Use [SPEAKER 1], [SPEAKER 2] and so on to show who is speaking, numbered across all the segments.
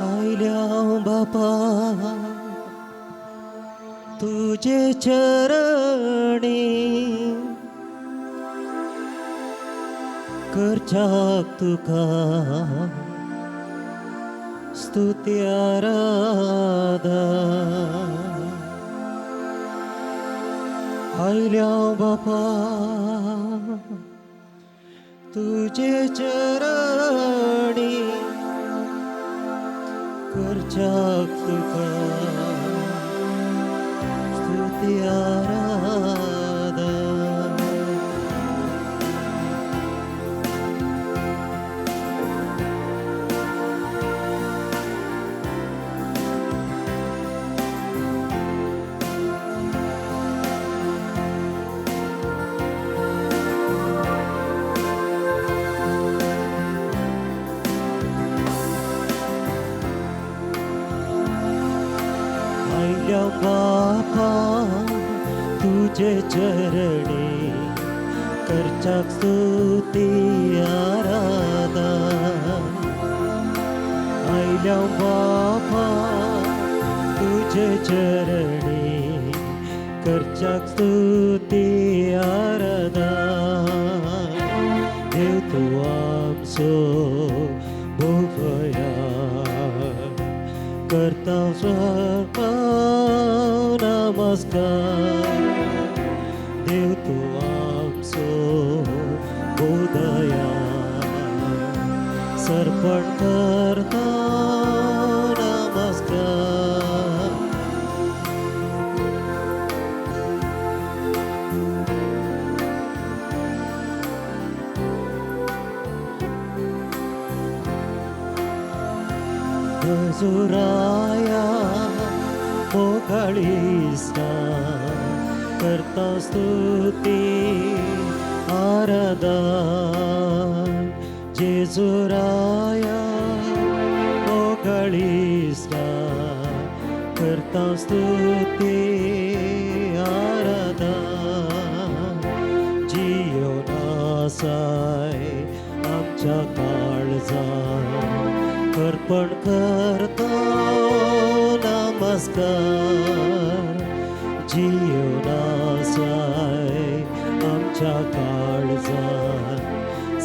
[SPEAKER 1] आयल्या बापा तुजे चरणी करच्याक तुका स्तुती आराधा. आयल्या बापा तुजे चरणी करच्याक तुका स्तुती आराधा. आयल्या बापा तुजे चरणी करच्याक स्तुती आराधा. आयल्या बापा तुजे चरणी करच्याक स्तुती आराधा. देव तूं आमचो भोगया करता स्वर्गा नमस्कार. देव तूं आमचो बोधया सर्पण करता नमस्कार. जेजुराया मोगाळीसा करता स्तुती आराधा. जेजुराया मोगाळीसा करता स्तुती आराधा. जियोनासाय आमच्या काळजा अर्पण करता नमस्कार. जियोनासाय आमच्या काळजा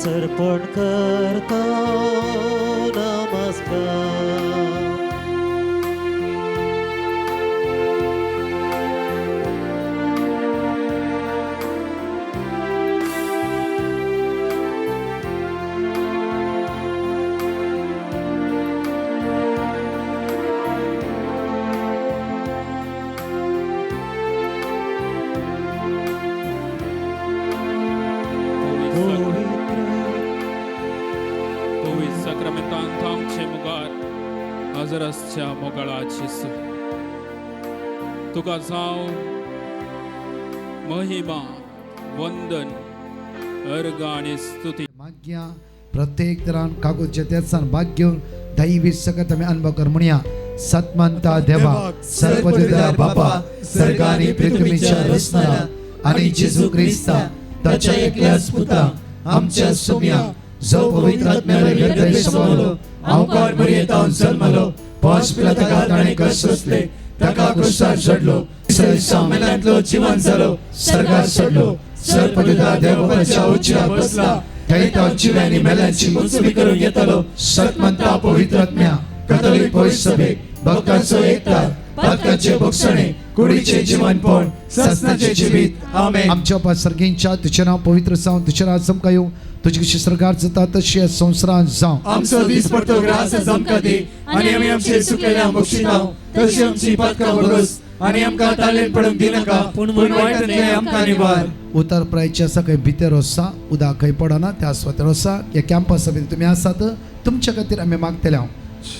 [SPEAKER 1] सर्पण करता नमस्कार. पवित्र
[SPEAKER 2] पवित्र साक्रामेंतान आमचे मुखार हजर आसच्या मोगाळा जेजू, तुका जावं महिमा, वंदन, अर्घ आनी स्तुती.
[SPEAKER 3] भाग्या प्रत्येक तरान कागद तेसान भाग घेवन दैवी सकत आमी अनुभव कर म्हणया. सतमंता देवा, सर्वदिदा बापा, सर्गानी पृथ्वीच्या रचणारा आणि जेजू क्रिस्ता ताच्या एकल्याच पुता आमच्या सोम्या, जो पवित्र आत्म्याला गर्भे समावलो, आमकार मरियेतावन जल्मलो, पांच पिला ताका ताणें कश्ट सोंसले, ताका क्रुसार चडलो, मेल्यांतलो जिवन जालो, सर्गार चडलो, सर्वदिदा देवबापाच्या उजव्या बसला, थंय तो जिव्यांनी मेल्यांची मुंचबी करून येतलो. सतमंता पवित्र आत्म्या, कथोलिक पवित्र सभेक, भक्तांचो एकता, पातकांचे भोगसणे, कुडीचे जीवनपण, सासनाचे जिवीत. आमेन. आमच्या बापा सर्गींच्या, तुझें नांव पवित्र जावं, तुझें राज आमकां येवं, तुजी कशी सरकार जाता तशी ह्या संवसारांत जावं.
[SPEAKER 4] आमचो दीस पडतो ग्रास आमकां दी आनी आमी आमचे चुकलेल्या बक्षिताव तशी आमची पातकां भरोस आनी आमकां तालेन पडूंक दिनाका, पूण वायटांतलें आमकां निवार.
[SPEAKER 3] उतर प्रायचे आसा खंय भितर आसा, उदक खंय पडना त्या सुवातेर आसा. ह्या कॅम्पसा भितर तुमी आसात, तुमच्या खातीर आमी मागतले. हांव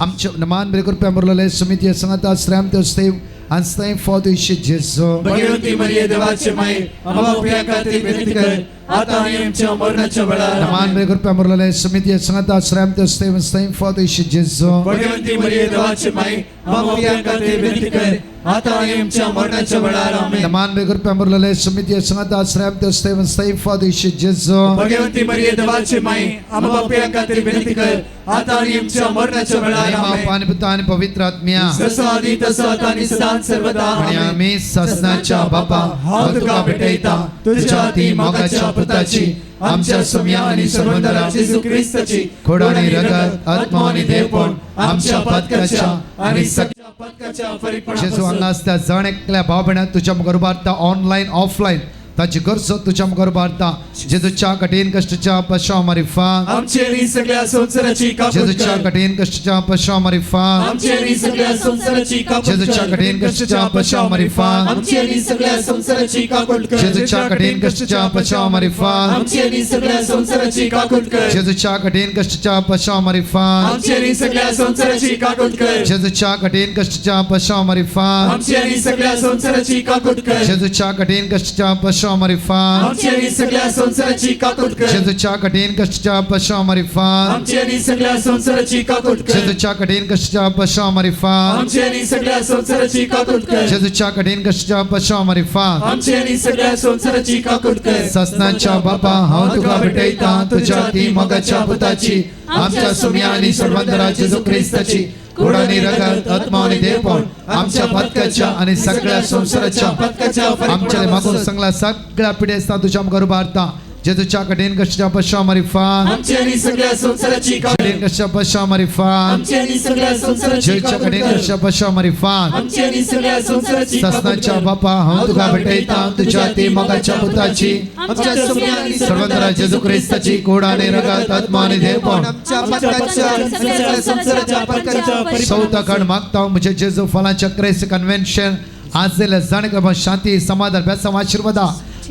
[SPEAKER 3] आमचे मान बरे कृपया मुरलेले समिती सांगता श्रेम देव आनी फॉद जेजू.
[SPEAKER 4] भगवती मरिये देवाचे माई, आम्हा पाप्यां खातीर विनंती कर, आता आनी आमच्या मरणाच्या वेळार.
[SPEAKER 3] मान बरे कृपया मुरलेले समिती सांगता श्रेम देव आनी फॉद जेजू.
[SPEAKER 4] भगवती मरिये देवाचे माई, आम्हा पाप्यां खातीर विनंती कर, आतां आनी आमच्या मरणाच्या वेळार. आमेन.
[SPEAKER 3] मान बेगर पेंबरलेले समिती संगत आश्रय देव सैफा जेजू.
[SPEAKER 4] भगवंती मरिये, देवाची माई, आम्हा पाप्यां खातीर विनंती कर, आता आणि आमच्या मरणाच्या वेळार. आमेन.
[SPEAKER 3] पाणी पुता आणि पवित्र आत्म्या.
[SPEAKER 4] जसो आदी तसो आता आणि सदान सर्वदा.
[SPEAKER 3] आणि
[SPEAKER 4] आमेन.
[SPEAKER 3] आम्ही ससनाच्या बापा,
[SPEAKER 4] हांव तुका भेटयता तुझ्या अती मोगाच्या पुताची, आमच्या सुम्या आणि सर्वंदरा जेजू क्रिस्ताची
[SPEAKER 3] खोड आणि रगत, आत्मा आणि देवपण, आमच्या पातकाच्या आणि
[SPEAKER 4] सगळ्या पातकाच्या
[SPEAKER 3] जेजू
[SPEAKER 4] फरीकपणापासून
[SPEAKER 3] हांगा आसता जण एकल्या भाव भयणां तुज्या मुखार उबारता, ऑनलायन ऑफलायन ताची गरजो तुज्या मुखार उबारता. जेजूच्या कठीण कश्टाच्या पश्चाव मारिफा
[SPEAKER 4] आमचे आणि सगळ्या संसाराची काकूट
[SPEAKER 3] जेजूच्या
[SPEAKER 4] कर.
[SPEAKER 3] कठीण कश्टाच्या पश्चाव मारिफा
[SPEAKER 4] आमचे आणि सगळ्या संसाराची काकूट
[SPEAKER 3] जेजूच्या
[SPEAKER 4] कर.
[SPEAKER 3] कठीण कश्टाच्या पश्चाव मारिफा
[SPEAKER 4] आमची आणि सगळ्या संसाराची काकूट कर.
[SPEAKER 3] जेजूच्या कठीण कश्टाच्या पश्चाव मारिफा
[SPEAKER 4] आमची आणि सगळ्या संसाराची काकूट कर.
[SPEAKER 3] जेजूच्या कठीण कश्टाच्या पश्चाव मारिफा
[SPEAKER 4] आमची आणि सगळ्या संसाराची काकूट कर.
[SPEAKER 3] जेजूच्या कठीण कश्टाच्या पश्चाव मारिफा
[SPEAKER 4] आमची आणि सगळ्या संसाराची काकूट कर.
[SPEAKER 3] जेजूच्या कठीण कश्टाच्या पश्चाव मारिफा
[SPEAKER 4] आमची आणि सगळ्या संसाराची काकूट कर.
[SPEAKER 3] जेजूच्या कठीण कश्टाच्या पश्चाव मारिफा
[SPEAKER 4] आमची आणि सगळ्या संसाराची काकूट कर.
[SPEAKER 3] जेजूच्या कठीण कश्टाच्या पश्चाव मारिफा
[SPEAKER 4] आमची आणि सगळ्या संसाराची काकूट कर.
[SPEAKER 3] जेजूच्या कठीण कश्टाच्या पश्चाव मारिफा
[SPEAKER 4] आमची आणि सगळ्या संसाराची काकूट कर.
[SPEAKER 3] ससनाच्या बापा, हांव तुका भेटयता तुझ्या ती मोगाच्या पुताची, आमच्या सुम्या आणि सर्वंदरा जेजू क्रिस्ताची गोड आणि रगत, आत्मा आणि देवपण, आमच्या पातकाच्या आणि सगळ्या संसाराच्या
[SPEAKER 4] पातकाच्या
[SPEAKER 3] आमच्या मागून सांगला सगळ्या पिढ्या तुझ्या मुखार उबारता. जेजूच्या कठीण कश्टाच्या पश्चाव मारिफा
[SPEAKER 4] आमची आणि सगळ्या संसाराची काकूट
[SPEAKER 3] कठीण कश्टाच्या पश्चाव मारिफा
[SPEAKER 4] आमची आणि सगळ्या संसाराची
[SPEAKER 3] जेजूच्या
[SPEAKER 4] काकूट
[SPEAKER 3] कठीण
[SPEAKER 4] कर.
[SPEAKER 3] कश्टाच्या पश्चाव मारिफा
[SPEAKER 4] आमची आणि सगळ्या संसाराची काकूट
[SPEAKER 3] ससनाच्या
[SPEAKER 4] कर.
[SPEAKER 3] बापा, हांव तुका भेटयता तुझ्या ती मोगाच्या पुताची,
[SPEAKER 4] आमच्या सुम्या आणि
[SPEAKER 3] सर्वंदरा जेजू क्रिस्ताची गोड आणि रगत, आत्मा आणि देवपण,
[SPEAKER 4] आमच्या पातकाच्या आणि सगळ्या संसाराच्या पातकाच्या
[SPEAKER 3] सौताकड मागता म्हणजे जेजू फलाच्या क्रेस कन्व्हेन्शन आज जाणे शांती समाधान बेसाव आशीर्वादा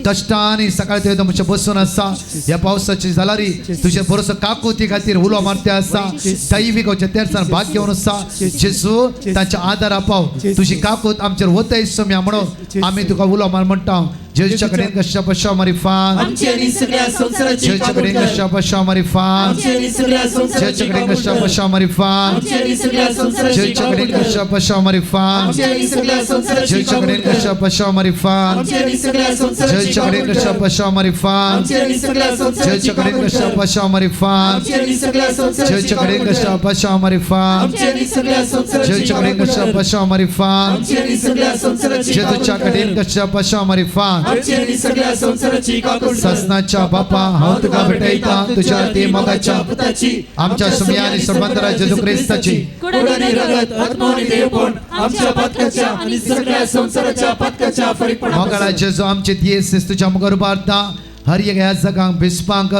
[SPEAKER 3] कष्टाने सकाळी ते तुमच्या बसून आसा. ह्या पावसाची जालारी तुझे भरोसो काकुती खातीर उलो मारते आसा. दैवीक तेरसान भाग घेवन आसा. जेजू, तांच्या आदारा पाव, तुझी काकूत आमचेर वतय सम्या म्हणून आमी तुका उलो मार म्हणटा. जेजूच्या कडेन कश्या पश्या मारिफा
[SPEAKER 4] आमची आणि सगळ्या संसाराची
[SPEAKER 3] जेजूच्या
[SPEAKER 4] काकूट
[SPEAKER 3] कडेन
[SPEAKER 4] कर.
[SPEAKER 3] कश्या पश्या मारिफा
[SPEAKER 4] आमची आणि सगळ्या संसाराची
[SPEAKER 3] जेजूच्या कडेन
[SPEAKER 4] काकूट
[SPEAKER 3] कश्या
[SPEAKER 4] कर.
[SPEAKER 3] पश्या मारिफा
[SPEAKER 4] आमची आणि सगळ्या संसाराची
[SPEAKER 3] जेजूच्या
[SPEAKER 4] काकूट
[SPEAKER 3] कडेन
[SPEAKER 4] कर.
[SPEAKER 3] कश्या पश्या मारिफा
[SPEAKER 4] आमची आणि सगळ्या संसाराची
[SPEAKER 3] जेजूच्या
[SPEAKER 4] काकूट
[SPEAKER 3] कडेन
[SPEAKER 4] कर.
[SPEAKER 3] कश्या पश्या मारिफा
[SPEAKER 4] आमची आणि सगळ्या संसाराची
[SPEAKER 3] जेजूच्या कडेन
[SPEAKER 4] काकूट
[SPEAKER 3] कश्या
[SPEAKER 4] कर.
[SPEAKER 3] पश्या मारिफा
[SPEAKER 4] आमची आणि सगळ्या संसाराची
[SPEAKER 3] जेजूच्या कडेन
[SPEAKER 4] काकूट
[SPEAKER 3] कश्या
[SPEAKER 4] कर.
[SPEAKER 3] पश्या मारिफा
[SPEAKER 4] आमची आणि सगळ्या संसाराची
[SPEAKER 3] जेजूच्या कडेन
[SPEAKER 4] काकूट
[SPEAKER 3] कश्या
[SPEAKER 4] कर.
[SPEAKER 3] पश्या मारिफा
[SPEAKER 4] आमची आणि सगळ्या संसाराची
[SPEAKER 3] जेजूच्या कडेन
[SPEAKER 4] काकूट
[SPEAKER 3] कश्या
[SPEAKER 4] कर.
[SPEAKER 3] पश्या मारिफा
[SPEAKER 4] आमची आणि सगळ्या संसाराची
[SPEAKER 3] जेजूच्या
[SPEAKER 4] काकूट
[SPEAKER 3] कडेन
[SPEAKER 4] कर.
[SPEAKER 3] कश्या पश्या मारिफा
[SPEAKER 4] आमची आणि सगळ्या संसाराची काकूट कर.
[SPEAKER 3] ससनाच्या बापा, हांव तुका भेटयता तुझ्या ती मोगाच्या
[SPEAKER 4] पुताची,
[SPEAKER 3] आमच्या सुम्या आणि सर्वंदरा जेजू क्रिस्ताची
[SPEAKER 4] गोड आणि रगत, आत्मा आणि देवपण, आमच्या पातकाच्या आणि सगळ्या संसाराच्या पातकाच्या फरीकपणापासून
[SPEAKER 3] मोगाळा जेजू, आमचे दियेस तुझ्या मुखार उबारता. हर एक ह्या जगांक बिस्पांक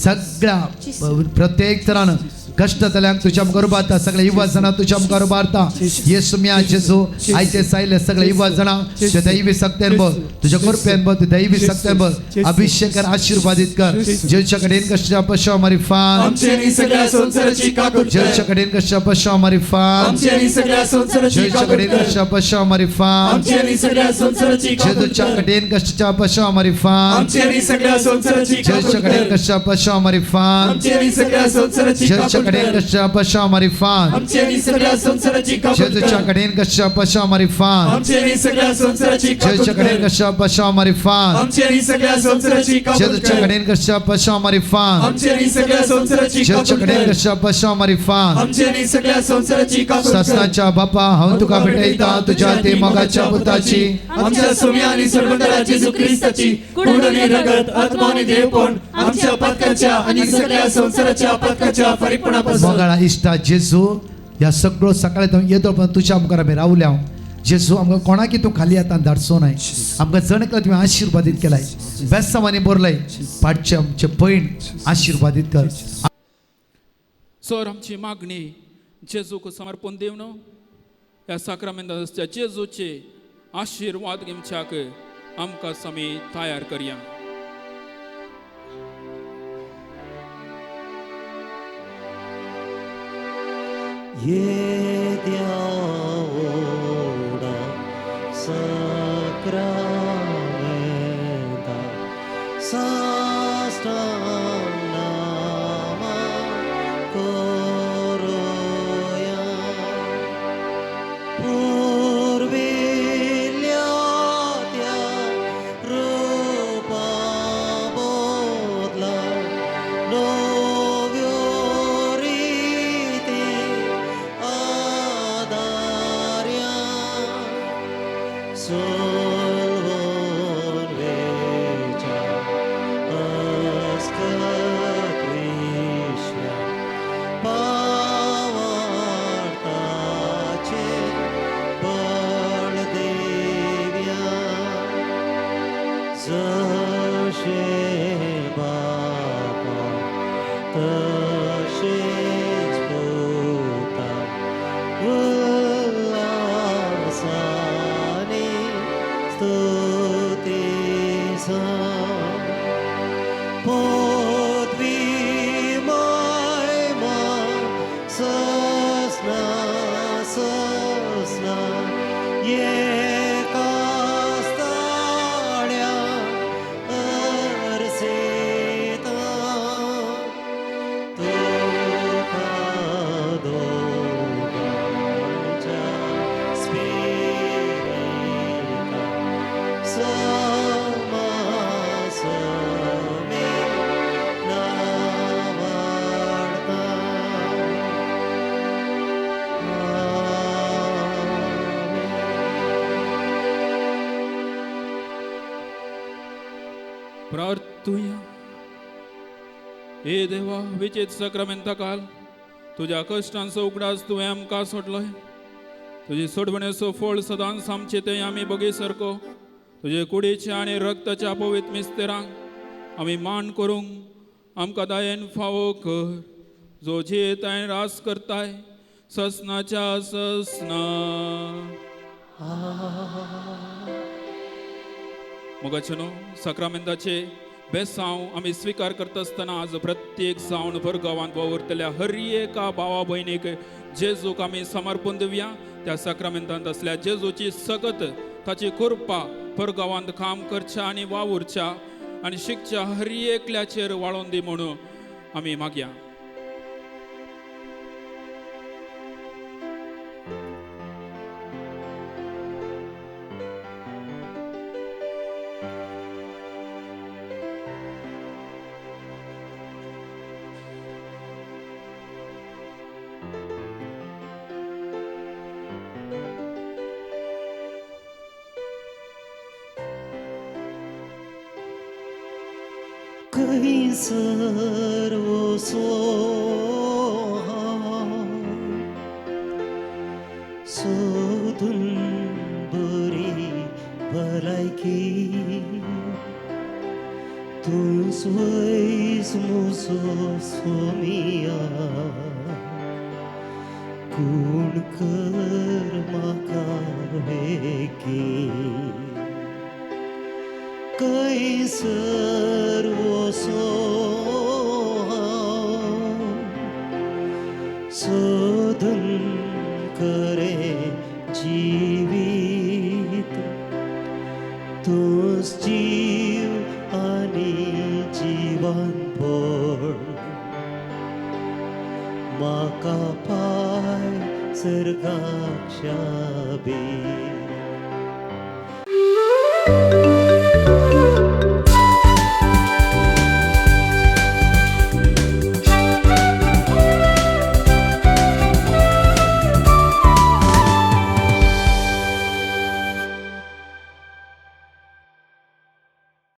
[SPEAKER 3] सगळ्या प्रत्येक तरान कश्ट जाल्यांक तुझ्या मुखार उबारता. सगळे युवा जाणां तुझ्या मुखार उबारता. येसू म्या जेजू, आयचे सायले सगळे युवा जाणां तुझ्या दैवी सक्त्यान बघ, तुझ्या कृपेन बघ, तुझ्या दैवी सक्त्यान बघ, अभिषेक कर, आशीर्वादित कर. जेजूच्या कडेन कश्टाच्या पश्चाव मारिफा
[SPEAKER 4] आमची आणि सगळ्या संसाराची काकूट कर.
[SPEAKER 3] जेजूच्या कडेन कश्टाच्या पश्चाव मारिफा
[SPEAKER 4] आमची आणि सगळ्या संसाराची
[SPEAKER 3] जेजूच्या
[SPEAKER 4] काकूट
[SPEAKER 3] कडेन
[SPEAKER 4] कर.
[SPEAKER 3] कश्टाच्या पश्चाव मारिफा
[SPEAKER 4] आमची आणि सगळ्या संसाराची काकूट
[SPEAKER 3] जेजूच्या
[SPEAKER 4] कर.
[SPEAKER 3] कडेन कश्टाच्या पश्चाव मारिफा
[SPEAKER 4] आमची आणि सगळ्या संसाराची काकूट
[SPEAKER 3] जेजूच्या कडेन
[SPEAKER 4] कर.
[SPEAKER 3] कश्टाच्या पश्चाव मारिफा
[SPEAKER 4] आमची आणि सगळ्या संसाराची
[SPEAKER 3] जेजूच्या
[SPEAKER 4] काकूट
[SPEAKER 3] कडेन
[SPEAKER 4] कर.
[SPEAKER 3] कश्टाच्या पश्चाव मारिफा
[SPEAKER 4] आमची आणि सगळ्या संसाराची काकूट
[SPEAKER 3] जेजूच्या
[SPEAKER 4] कर.
[SPEAKER 3] कडेन कश्टाच्या पश्चाव मारिफा
[SPEAKER 4] आमची आणि सगळ्या संसाराची काकूट
[SPEAKER 3] जेजूच्या कडेन
[SPEAKER 4] कर.
[SPEAKER 3] कश्टाच्या पश्चाव मारिफा
[SPEAKER 4] आमची आणि सगळ्या संसाराची काकूट
[SPEAKER 3] जेजूच्या
[SPEAKER 4] कर.
[SPEAKER 3] कडेन कश्टाच्या पश्चाव मारिफा
[SPEAKER 4] आमची आणि सगळ्या संसाराची
[SPEAKER 3] जेजूच्या
[SPEAKER 4] काकूट
[SPEAKER 3] कडेन
[SPEAKER 4] कर.
[SPEAKER 3] कश्टाच्या पश्चाव मारिफा
[SPEAKER 4] आमची आणि सगळ्या संसाराची काकूट कर.
[SPEAKER 3] ससनाच्या बापा, हांव तुका भेटयता तुझ्या ते मोगाच्या पुताची,
[SPEAKER 4] आमच्या सुम्या आणि सर्वंदरा जेजू क्रिस्ताची गोड आणि रगत, आत्मा आणि देवपण, आमच्या पातकाच्या आणि सगळ्या संसाराच्या पातकाच्या फरीकपणापासून
[SPEAKER 3] मोगाळा इश्टा जेजू, ह्या सगळो सकाळी तूं येतो पण तुझ्या मुखार आमी रावल्या. जेजू, आमकां कोणाकी तूं खाली हातान धाडचो नाय. आमकां जण एकल्या तुवें आशिर्वादीत केलाय, बेसांवांनी भरलाय. पाटचे आमचे पयण आशिर्वादीत कर.
[SPEAKER 2] सर, आमची मागणी जेजूक समर्पण दिवन ह्या साक्रामेंताच्या जेजूचे आशिर्वाद घेवच्याक आमकां समी तयार करया.
[SPEAKER 1] ये द्यावडा सक्रामेंता साष्टांग करूया. पूर्वी नव्यो रिती आदार्या सोलवून वेच्या अस्कत विश्वा पावार्ताचे बळ देव्या जशें बापा तशेंच पुता उल्हासाने स्तुती पदवी महिमा ससना ससना एकास्ताळ्या अर्सेता तुका दोगांच्या स्पिरिता समासमे नावाडता. आमेन.
[SPEAKER 2] प्रार्थुया. हे देवा, विचेत सक्रमेंता काल तुज्या कश्टांचो उगडास तुवें आमकां सोडलोय. तुजी सोडवणेचो फळ सदांच आमचे ते आमी बगी सारको तुजे कुडीच्या आनी रक्ताच्या पवित्र मिस्तेरांक आमी मान करूंक आमकां दयेन फावो कर, जो जियेताय आनी रास करताय ससनाच्या ससना. मोगाचे न्हू, साक्रामेंताचे बेसांव आमी स्विकार करता आसतना आज प्रत्येक जावन परगांवांत वावुरतल्या हर एका भावा भयणीक जेजूक आमी समर्पण दिवया. त्या साक्रामेंतांत असल्या जेजूची सगत ताची कृपा परगांवांत काम करच्या आनी वावुरच्या आनी शिकच्या हर एकल्याचेर वाळोवन दी म्हणून आमी मागया.
[SPEAKER 1] खंयसर वचो हांव सोदून बरी भलायकी, तूं वैज म्हजो सोमिया, कोण कर म्हाका वेगी. खंयसर वचो हांव सोदून खरें जिवीत, तूंच जीव आनी जिवनपण, म्हाका पाय सर्गाक शाबी.